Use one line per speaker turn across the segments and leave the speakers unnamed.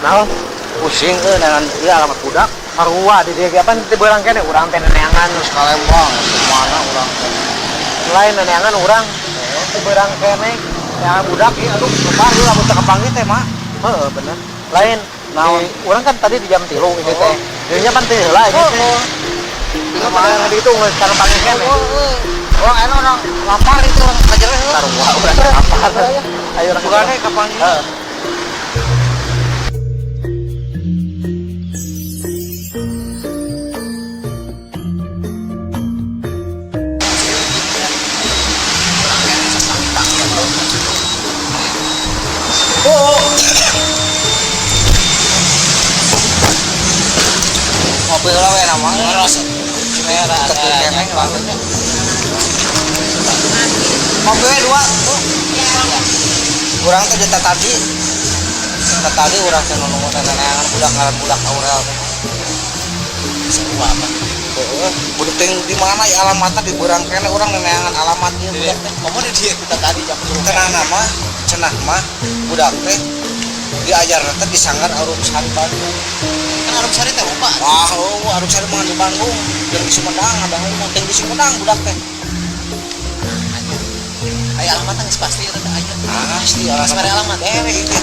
Naon?
Pusing euy neangan ieu alamat budak.
Sarua di dieu ge apa teu beurang keneh urang teh neneangan.
Terus ka Lembang mana urang teh.
Lain neneangan urang teu beurang keneh. Neangan budak ieu aduh lebar ieu lamun teu kapanggih teh mah. Heeh bener. Lain
Naon?
Urang kan tadi di jam 3 ini teh. Dirinya pan teu heula ini teh. Itu pada tadi itu geus karena panggih keneh.
Urang enak urang lapar itu urang kajer heula.
Sarua urang lapar. Ayo urang
Sugane kapanggih.
Heeh.
Ngopi heula we nama. Teu keneh langsungnya. Ngopi we dua tuh. Urang teh di tadi. Tadi urang teh nunggu neneangan budak ngaran budak Aurel teh.
Sarua apa?
Heeh, budak teh di mana ya alamatna di beurang keneh urang neneangan alamat ieu budak teh.
Komo di dieu kita tadi jam 3.
Cenah nama, cenah mah budak teh diajar teh di Sanggar Arum Sari Bandung.
Kan Arum Sari teh lupa.
Wah, oh, Arum Sari mah di Bandung, jeung di Sumedang ada mah teh di Sumedang budak teh.
Aya alamatna geus pasti eta teh aya.
Pasti alamat.
Geus alamat.
Bere itu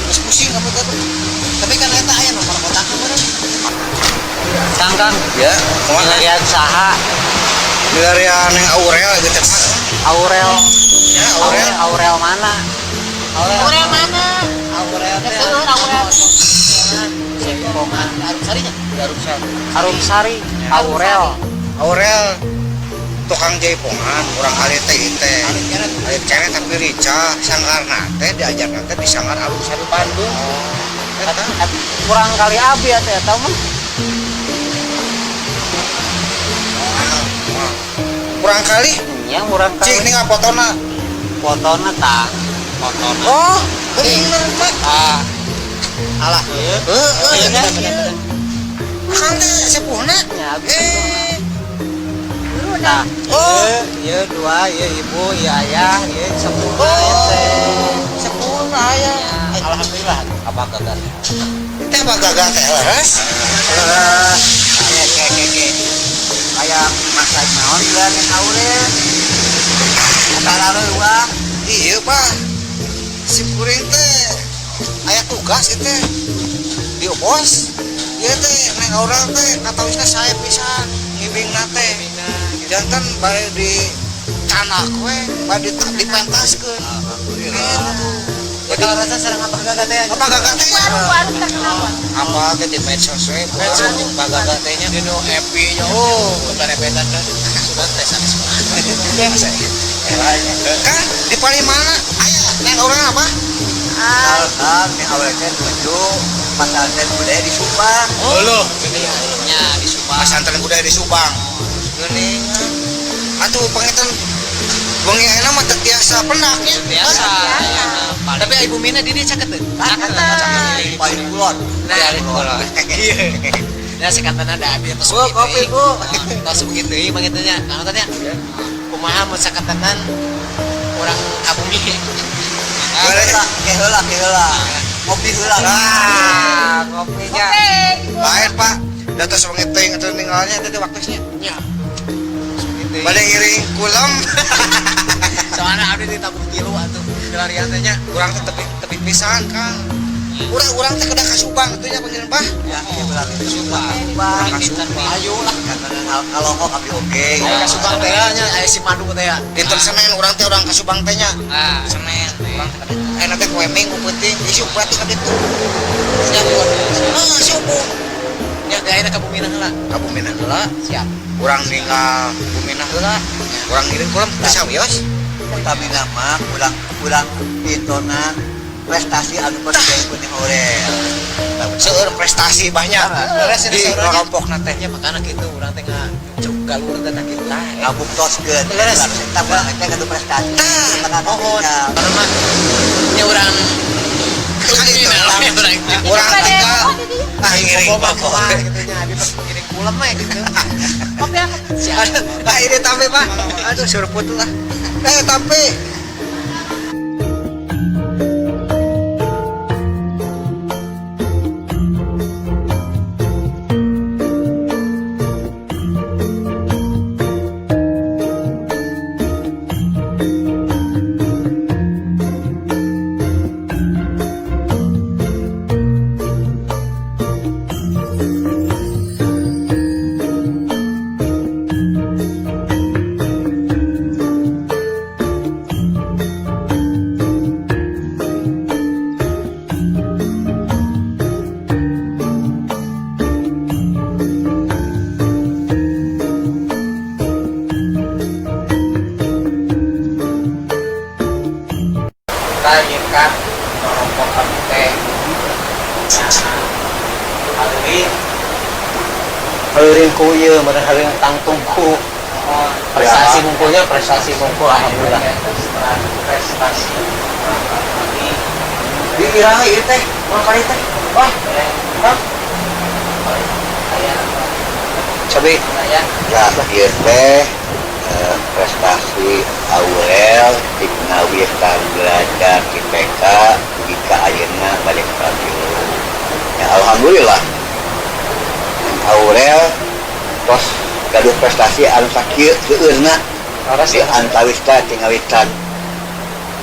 geus pusing kamu teh.
Tapi kan eta aya nomor kontakna meureun.
Kang Kang,
Ya, kumaha?
milarian saha?
Milarian yang Aurel gitu teh.
Aurel.
Ya, Aurel.
Aurel mana? Aurel.
Aurel mana?
Aurel teh.
Seueur Aurel.
Jaipongan Arum Sarinya.
Arum Sari.
Arum Sari, Aurel.
Aurel tukang jaipongan, urang alit teh ieu teh.
Alit keret.
Alit keret tapi rica, sanggarna teh diajarna teh di Sanggar Arum Sari Bandung. Eta.
Kurang kali abi atuh eta mah.
Kurang kali?
Nya kurang kali.
Cik nih fotona.
Fotona tah. Fotona.
Oh, bener Pak.
Ah. Alah.
Heeh,
Iya,
bener.
bener.
Akang teh sepuhna.
Ya, abi
Eh,
Nah,
Oh.
ieu dua, ieu ibu, ieu ayah, ieu sepuhna
Oh.
teh.
Sepuhna aya.
Alhamdulillah.
Apa gagal? Teh apa gagal teh leres?
Eh, ke ke ke. Aya masa naon geus yang Aurel. Salah uang.
Iya, Pak. Si kuring teh aya tugas ieu teh. Di bos. Ieu teh Neng Aurel teh katawisna sae pisan ngibingna teh. Janten bade di canak we, bade dipentaskeun.
Alhamdulillah.
Gitu.
Ya kalau rasa sareng apa gagal teh?
Apa gagal teh?
Warung terkenal.
Apa teh di medsos we,
Medsos.
Pak gagal teh nya.
Dino happy nya. Oh, berebetan kan. Sudah teh sanes mah.
Kan di paling mana? Aya Neng Aurel apa?
Kang, Neng Aurel teh nuju pesantren budaya di Subang.
Oh, loh. Nya di Subang.
Pesantren budaya di Subang. Geuningan. Atuh pangitan wengi ayeuna mah teu tiasa pendaknya.
Biasa. Tapi ibu Mina di dia caket teh.
Caket. Paling kulon.
Nah, kulon. Iya. Nah, sekatana da abi tos
Bu, kopi, Bu.
Tos begitu ieu mangitunya. Kang tanya. Kumaha mun sakatanan urang ka bumi.
Boleh.
Ke heula, ke heula. Ngopi heula.
Ah, ngopinya.
Oke, Ibu.
Lain, Pak. Da tos wengi teuing atuh ninggalnya teh waktusnya.
Nya.
Bade ngiring kulem.
Soalnya abdi ditabuh tilu atuh dilarian teh nya.
Urang teh tepi tepi pisan, Kang. Urang urang teh kedah ka Subang atuh nya panggilan Pak.
Ya, ke heula ke
Subang.
Subang.
Ka Subang.
Ayo lah.
Kalau kok abdi oge.
Aya ka Subang teh nya aya si madu teh ya.
Dinten Senin urang teh urang ka Subang teh nya.
Ah,
Senin urang teh ka ditu. Ayeuna teh poe Minggu peuting isuk berarti ka ditu.
Siap.
Heeh, subuh.
Nya teh ayeuna ka bumina heula.
Ka bumina heula.
Siap.
Urang ninggal bumina heula. Urang ngiring kulem teu sawios.
Utamina mah urang urang pintonan prestasi anu presiden kuning Aurel.
Seueur prestasi banyak.
Beres
Di
ini sauranya.
kelompokna teh.
Ya makana kitu urang teh ngacuk galur teh tah kitu.
Ngabuktoskeun.
Beres.
Eta urang teh ngadu prestasi.
Tah.
Mohon. Karena mah nya urang
Urang tinggal ah ngiring
bapak gitu nya abi pas ngiring kulem mah gitu.
Kopi apa?
Siap.
Ah ini tampe Pak. Aduh surput lah. Eh tampe.
Eta nyingkat kelompok abdi teh. Nah, haleuring
Heureun ku ieu meureun heureun tangtung ku
mohon
prestasi mungkulnya prestasi mungkul alhamdulillah.
Prestasi abdi
Di iraha ieu teh, urang kali teh. Wah,
teh
hah?
aya
Cobi
aya
Ya, ieu teh prestasi Aurel di ngawitan belajar di TK dugi ka ayeuna balik ka tilu. Ya, alhamdulillah. Aurel tos gaduh prestasi anu sakieu seueurna
Laras
di
ya.
antawista ti ngawitan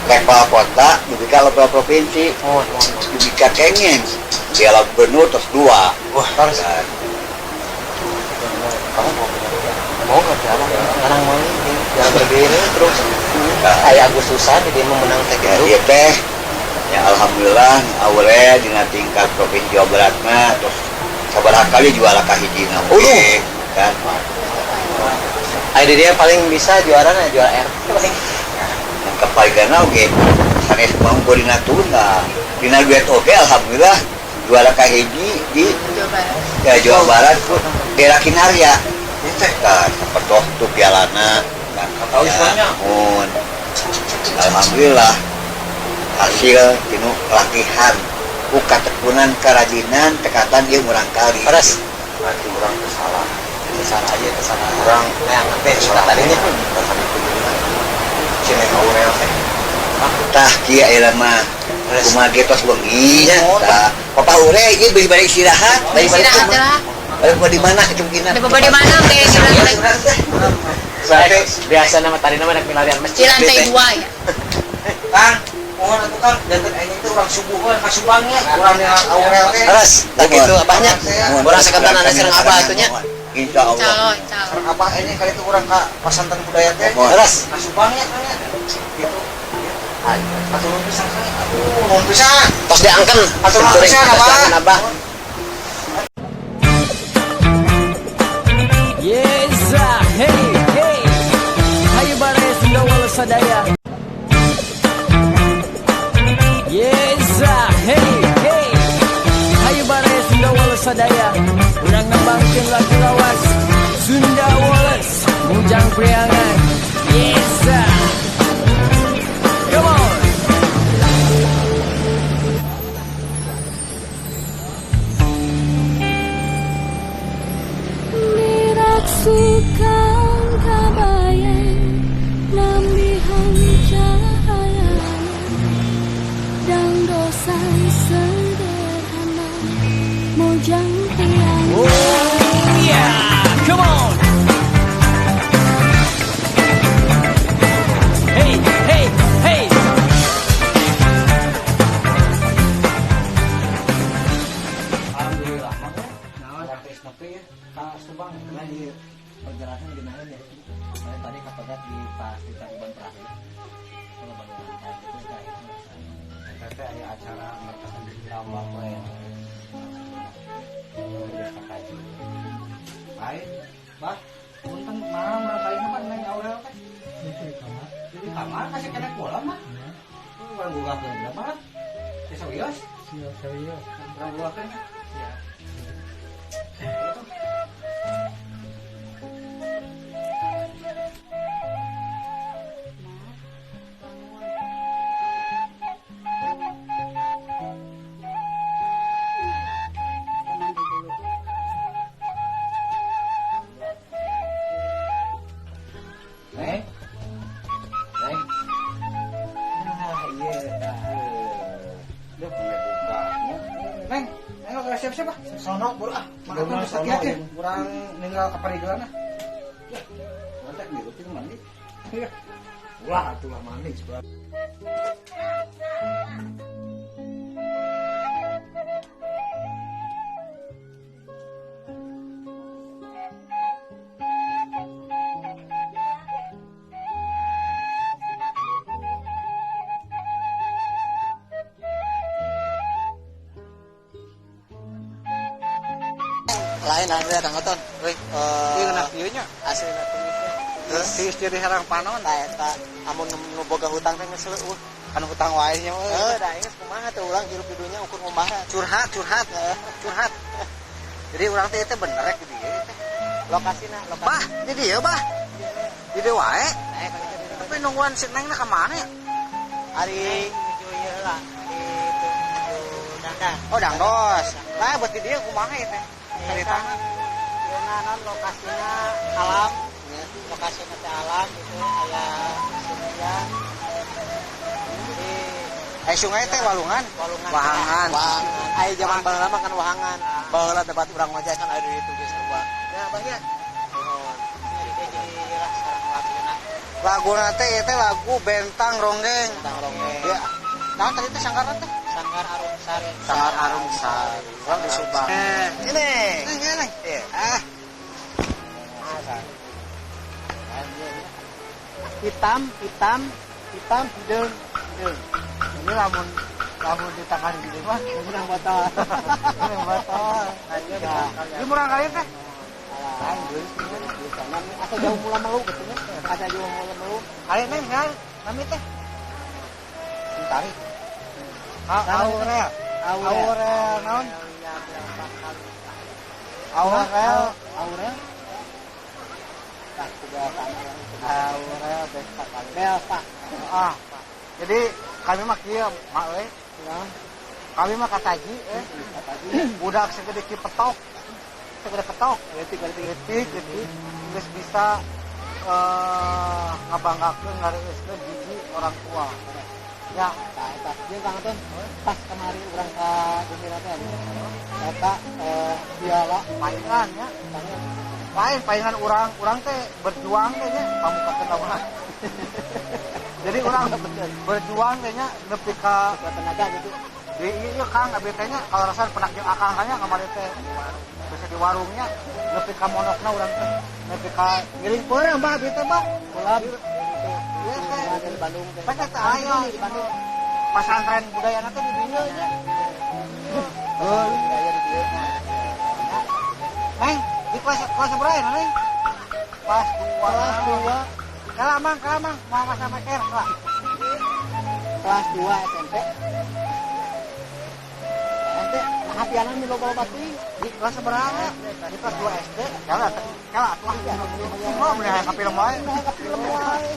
level kota dugi ka level provinsi
Mohon mohon. Mohon.
dugi ka kengeng piala gubernur tos dua.
Wah, harus
Dan
kamu mau punya mau nggak jalan sekarang mau ini jalan berdiri terus kayak Agustusan jadi memenang teh
ya
gitu.
ieu teh ya alhamdulillah Aurel dina tingkat provinsi Jawa Barat mah terus sabaraha kali juara kahijina oge kan.
Ayo dia paling bisa juara nah juara R paling.
Yang kepaligana oge sanes mampu dina tuna dina duet oge alhamdulillah juara kahiji di
Jawa Barat.
ya, Jawa Barat daerah Kinarya ieu teh tah sapertos tuh pialana kan.
Tahu istilahnya.
Mun alhamdulillah hasil tinu latihan ku katekunan kerajinan tekatan ieu murang kali.
Terus
Berarti urang teu salah.
kesana aja kesana
Urang
nah nanti kita tadinya
Si Neng Aurel teh.
Tah kieu ayeuna mah
Terus.
kumaha ge tos wengi
Iya.
tah Papa Ure ieu bari bari istirahat bari bari
Istirahat lah.
bari kumaha di mana itu mungkin
Ada beberapa di mana teh di lantai
Berarti biasa nama tadi nama nak milarian
di
masjid
lantai
teh.
2 ya.
Kang, mohon atuh Kang, janten aing teh urang subuh we ka Subang nya, urang dengan Aurel teh.
Terus tak gitu abahnya. Urang sakantan anu sareng abah atuh nya.
Insya Allah.
Calon, calon.
Sareng abah ini kali itu urang ka pasantren budaya teh.
Mohon.
Terus
Ka Subang nya Kang nya. Gitu. Atuh nuhun pisan Kang. Aduh, nuhun pisan.
tos diangken.
Atuh nuhun pisan
Tos
abah.
diangken abah.
Yes, hey, hey. Hayu bare Sunda Walau sadaya. Yes, hey, hey. Hayu bare Sunda Walau sadaya. Urang nembangkeun lagu lawas Sunda Wallace, Mujang Priangan. Yes, come on.
Diraksukan kabayang nambihan cahaya dan dosa sederhana mojang tiang.
Oh yeah, come on. Hey, hey, hey.
Alhamdulillah mah ya. Urang teh nepi ya ka Subang
Nah, di perjalanan gimana ya? Saya tadi kapegat di pas di Tangkuban Perahu. Kalau bangunan kayak gitu kayak itu.
Eta teh aya acara mereka lomba poe. Biasa kaji. Baik, bah, punten malam malam kali kapan Neng Aurel teh? Di kamar kasih kena bola mah. Urang bogakeun berapa lah? Teh sawios?
Siap, sawios.
Urang bogakeun nya.
Siap.
Gitu.
Mandi dulu.
Neng. Neng. Ah, iya.
Duh, buka. Neng, neng lo siap-siap ah. Sono, buru ah. Maaf,
Belum,
geus
sono,
hati-hati.
ya.
Urang ninggal ka parigelan ah. Ya, urang teh milu teh mandi.
Iya. Ulah atuh lah mandi sebelah.
Lain alhamdulillah Kang Oton. Euy,
Ieu ngeunah ieu nya.
Asli na kumisnya.
Tiis jadi herang panon.
Nah, eta amun nu boga hutang teh geus eueuh.
Kan hutang wae nya.
Heuh, da geus kumaha teh urang hirup di dunya ukur ngumbara.
Curhat, curhat, curhat. Jadi urang teh teh bener rek di dieu teh.
Lokasina, lokasi.
Bah, di dieu bah. Di dieu wae.
Naik kali ke dieu.
Tapi nungguan si Neng na ka mana ya?
Ari menuju ieu heula, di itu menuju Dangdan.
Oh, Dangdos. Lah buat di dieu kumaha ya teh? Caritana.
Ieu naon lokasina alam. Lokasina teh alam itu aya sungai. Jadi
Eh sungai teh walungan.
Walungan.
Wahangan.
Wahangan.
Aya zaman baheula mah kan wahangan. Baheula tempat urang mah kan aya di ditu geus sarua.
Ya, Bang ya. Jadi jadi lah sarang laguna.
Laguna teh ieu teh lagu Bentang Ronggeng.
Bentang Ronggeng.
Ya. Nah, tadi teh sanggar teh.
Sanggar Arum Sari.
Sanggar Arum Sari. Urang di Subang.
Ini.
Neng, neng.
Iya.
Ah.
Hitam, hitam, hitam, hideung, hideung.
Ini lamun lamun ditakar gitu mah
Menang botol.
menang botol. Ini murah kali teh.
Lain geus asa jauh mula melu gitu nya. Asa jauh mula melu.
Kali neng kan nami teh.
Tarik.
Aurel. Aurel naon? Aurel,
Aurel.
Aurel Besta kali.
Belva.
Ah. Jadi kami mah kieu mak euy. Kami mah kataji budak segede ki petok. Segede petok, leutik leutik leutik geus bisa ngabanggakeun ngareuskeun hiji orang tua.
Ya, tah eta. Jeung Kang Anton, pas kemari urang ka Gumira teh eta piala
paingan nya. Lain paingan urang, urang teh berjuang teh nya pamukakeun lawan. Jadi urang berjuang teh nya nepi ka
tenaga gitu.
Di ieu Kang abi teh nya kalau rasan penak jeung akang nya kamari teh bisa di warungnya nepi ka monokna urang teh nepi ka ngiring peureum bah abi teh bah.
Kulab.
Ieu teh
Dari Bandung teh.
Pas teh aya
di Bandung.
Pasantren budaya teh di dieu nya.
Heuh, budaya di dieu.
Neng, di kelas kelas berapa ya, Neng? Kelas 2.
Kelas 2.
Kalamang, kalamang, mau sama R lah.
Kelas 2 SMP. Ente nah piala mi loba-loba teuing.
Di kelas berapa? Di kelas 2 SD. Kalah, kalah atuh. Oh, mun hayang ka film wae.
Ka film wae.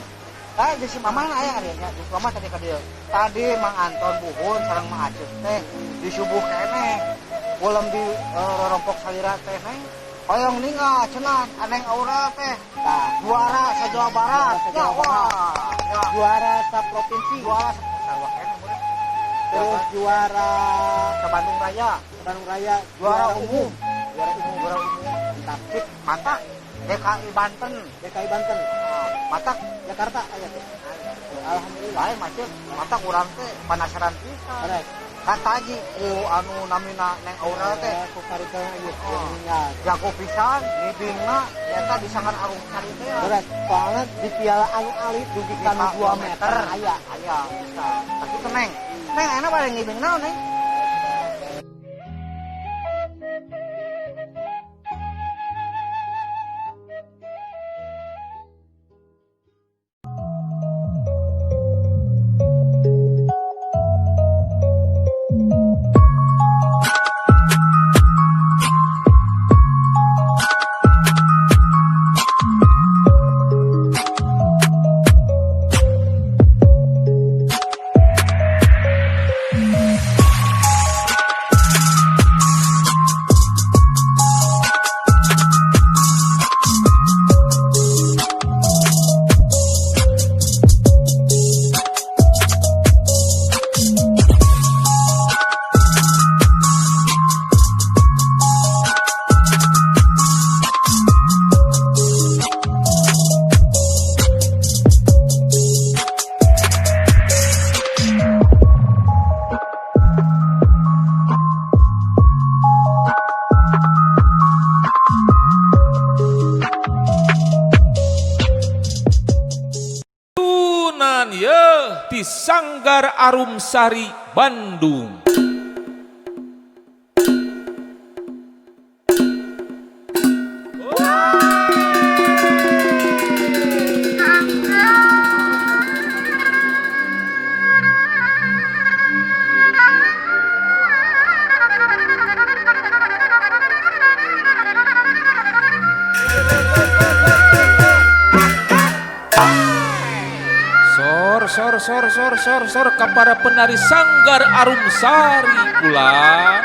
Tah di si Mamang aya ari nya, di Mamang tadi ka dieu. Tadi Mang Anton Buhun sareng Mang Acep teh di subuh keneh. Ulem di rorompok salira teh neng. Hoyong ningal cenah aneng aura teh.
Tah,
juara sa Jawa Barat.
Juara sa Jawa Barat.
Ya, wah.
Juara sa provinsi.
Juara sa sarua keneh murid.
Terus juara
sa Bandung Raya,
sa Bandung Raya,
juara umum. Juara umum, juara umum.
Mantap.
Sip, mantap. DKI Banten,
DKI Banten.
Mantap
Jakarta aya teh. Alhamdulillah.
Lain macet, mantap urang teh penasaran pisan.
Beres.
Kataji ku anu namina Neng Aura teh
Ku karikeun ieu
Oh.
ninggal.
Jago pisan ngibingna eta di Sanggar Arum Sari teh.
Beres. Soalnya di piala anu alit dugi ka nu 2 meter aya.
Aya bisa. Tapi teh Neng, Neng enak bade ngibing naon Neng?
Ye di Sanggar Arum Sari, Bandung. sor sor sor sor sor sor ka para penari Sanggar Arum Sari pulang.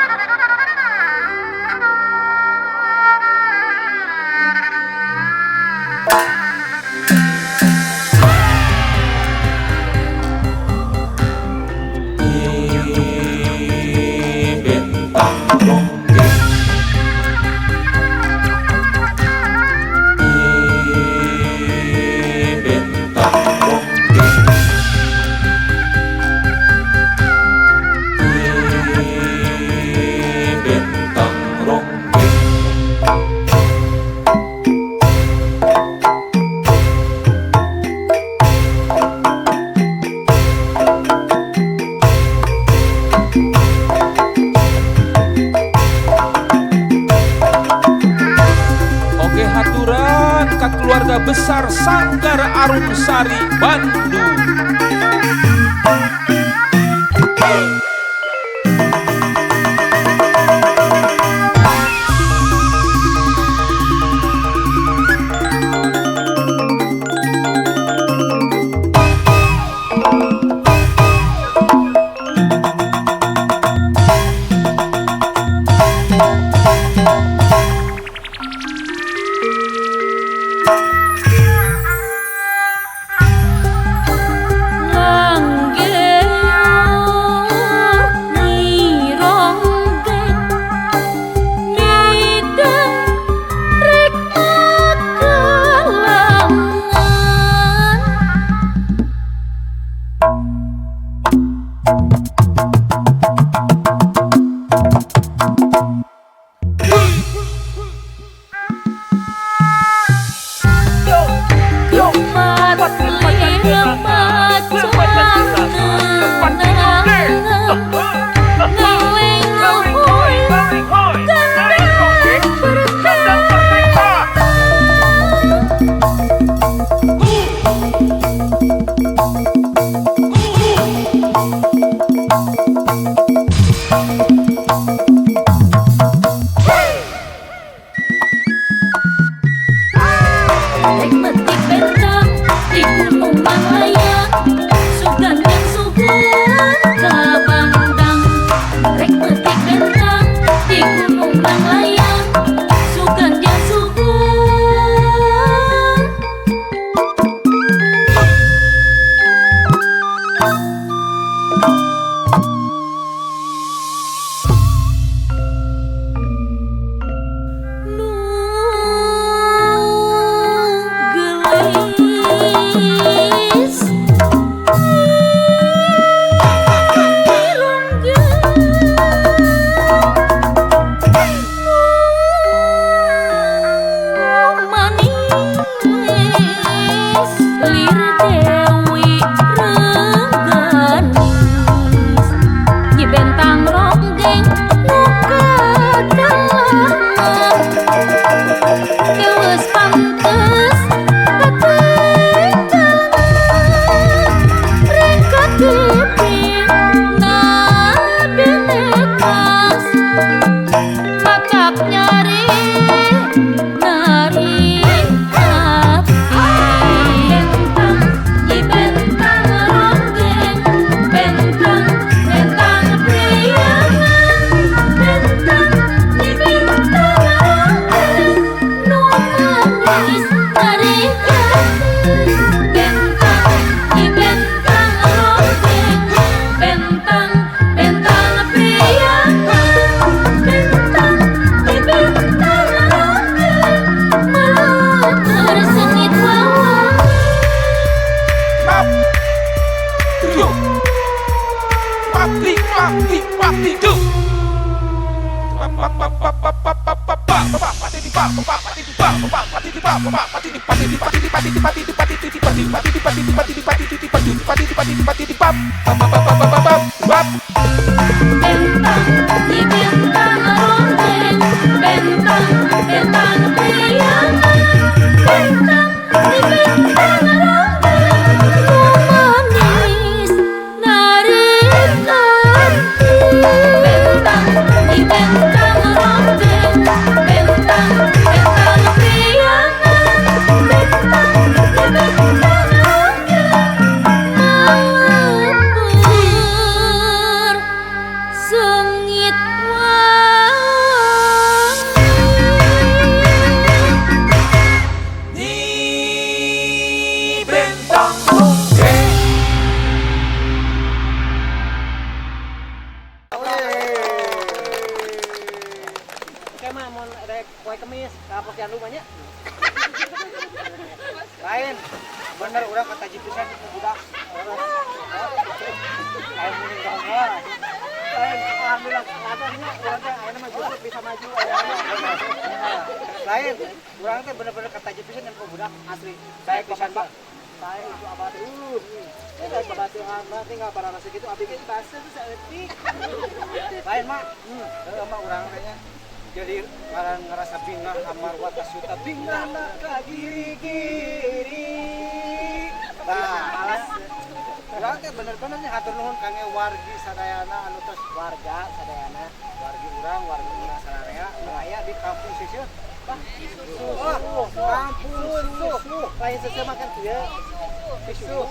Keluarga besar Sanggar Arum Sari Bandung.
Bentang, bentang,
nya ka posyandu mah nya.
Lain bener urang kata pisan ku budak. Lain mending dongol. Lain alhamdulillah nya urang teh ayeuna mah justru bisa maju ayeuna. Lain urang teh bener-bener kata pisan ku budak asli. Saya pisan Pak.
Saya itu abah teh ini dari pabatuhan mah tinggal para nasi gitu abi ge bahasa tuh saeutik.
Lain mak, heeh mah urang teh nya. Jadi ngaran ngerasa bingah amar watasuta bingah na ka giri-giri. Nah, alas. Urang teh bener-bener nya hatur nuhun kangge wargi sadayana anu tos
Warga sadayana.
Wargi urang, wargi urang sararea nu aya di kampung siseuh. Wah, kampung susu.
Lain seuseuh makan kieu.
Susu.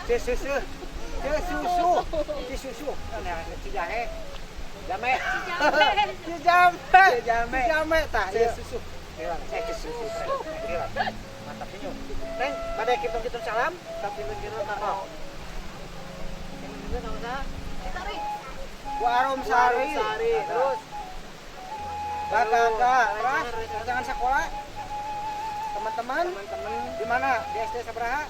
Susu. Susu. Susu. Nah, Cijahe. Jame. Cijambe.
Cijambe.
Cijambe tah ieu.
Susu.
Saya susu. Mantap senyum. Neng, pada kitung-kitung salam,
Tapi kitung kanggo. Kitung kanggo saha?
Bu Arum Sari.
Sari. Terus
Bagaga, terus jangan sekolah. Teman-teman, di mana? Di SD sabaraha?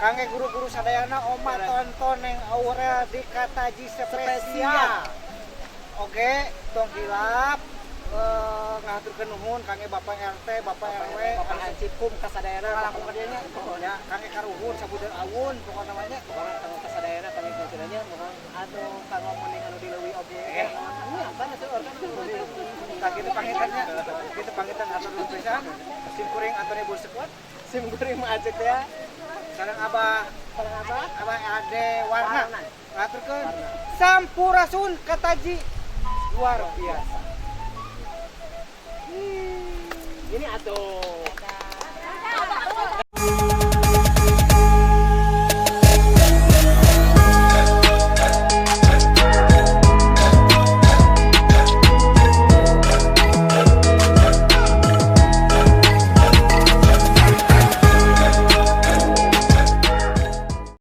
Kangge guru-guru sadayana oma tonton Neng Aurel di Kataji spesial. Oke, tong hilap ngahaturkeun nuhun kangge Bapak RT, Bapak RW,
Bapak Hansip kum kasadayana
langkung ka dieu nya. Pokoknya kangge karuhun sabudeun awun pokokna mah nya.
Pokokna kanggo kasadayana kangge kulturanya mohon anu kanggo mending anu dileuwi oge. Nya kan atuh organ
Tah kitu pangitannya. Kitu pangitan hatur nuhun pisan. Sim kuring Antoni Bursekuat,
Sim kuring mah acek teh.
Sareng Abah,
Sareng Abah,
Abah Ade Warna. Ngaturkeun sampurasun kataji luar biasa.
Ini atuh.